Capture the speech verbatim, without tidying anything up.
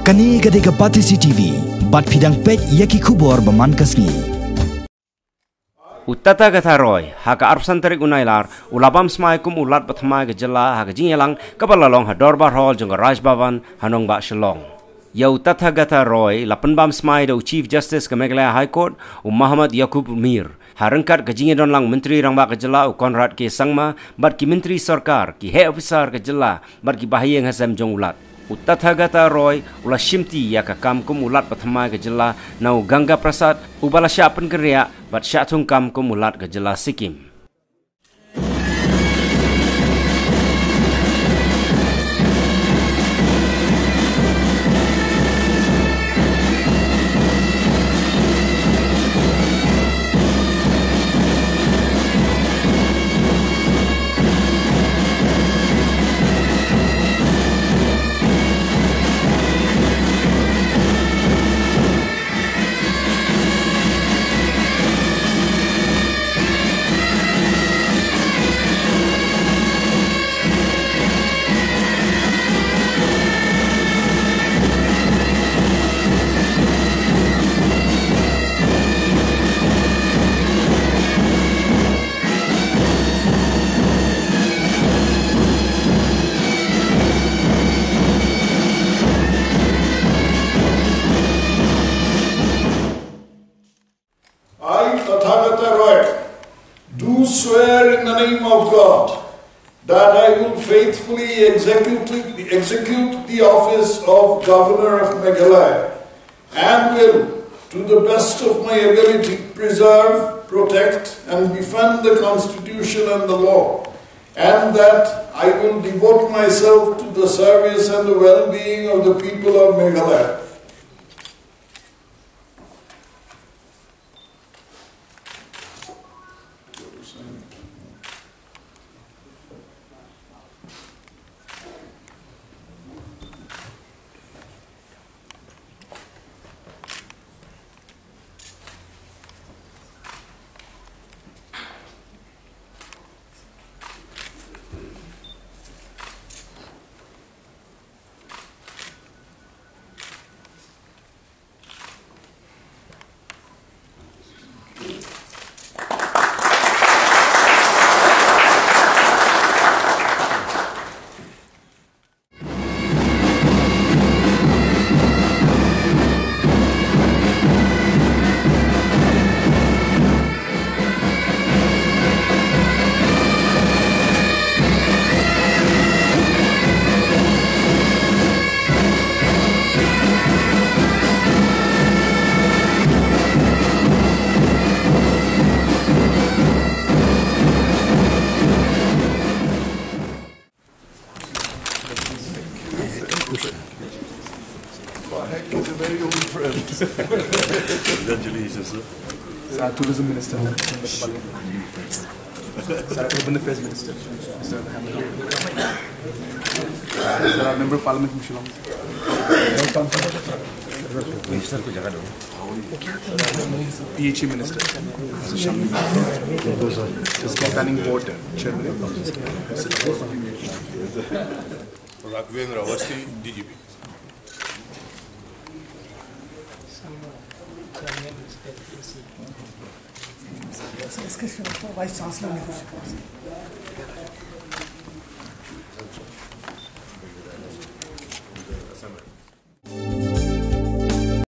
Kane ka dei ka Batesi T V, bad phi dang peit ïa ki khubor ba man ka sngi. U Tathagata Roy, ha ka arphew san tarik u Nailar, u la bam smai kum u Lat ba thymmai ka jylla ha ka jingïalang kaba la long ha Dorbar Hall jong ka Raj Bhavan ha nongbah Shillong. Ïa u Tathagata Roy la pynbam smai da u Chief Justice ka Meghalaya High Court, u Mohammad Yaqub Mir, ha ryngkat ka jingïadonlang Myntri Rangbah ka jylla u Conrad K Sangma, bad ki myntri sorkar, ki heh ophisar ka jylla, bad ki bahaïing hasem jong u Lat. U Tathagata Roy u la shimti ïa ka kam kum u Lat ba thymmai ka jylla na u Ganga Prasad, uba la shah pynkynriah bad shah thungkam kum u Lat ka jylla Sikkim. I, Tathagata Roy, do swear in the name of God that I will faithfully execute, execute the office of Governor of Meghalaya and will, to the best of my ability, preserve, protect, and defend the Constitution and the law, and that I will devote myself to the service and the well-being of the people of Meghalaya. Congratulations, sir. Sir, Tourism Minister, Sir, Urban Affairs Minister, Sir, Sir, Member of Parliament from Shillong. Minister ko jaga do. P H E Minister, Sir Shyam. State Planning Board Chairman. Raghavendra Awasthi, D G P. Vice Chancellor ne kuch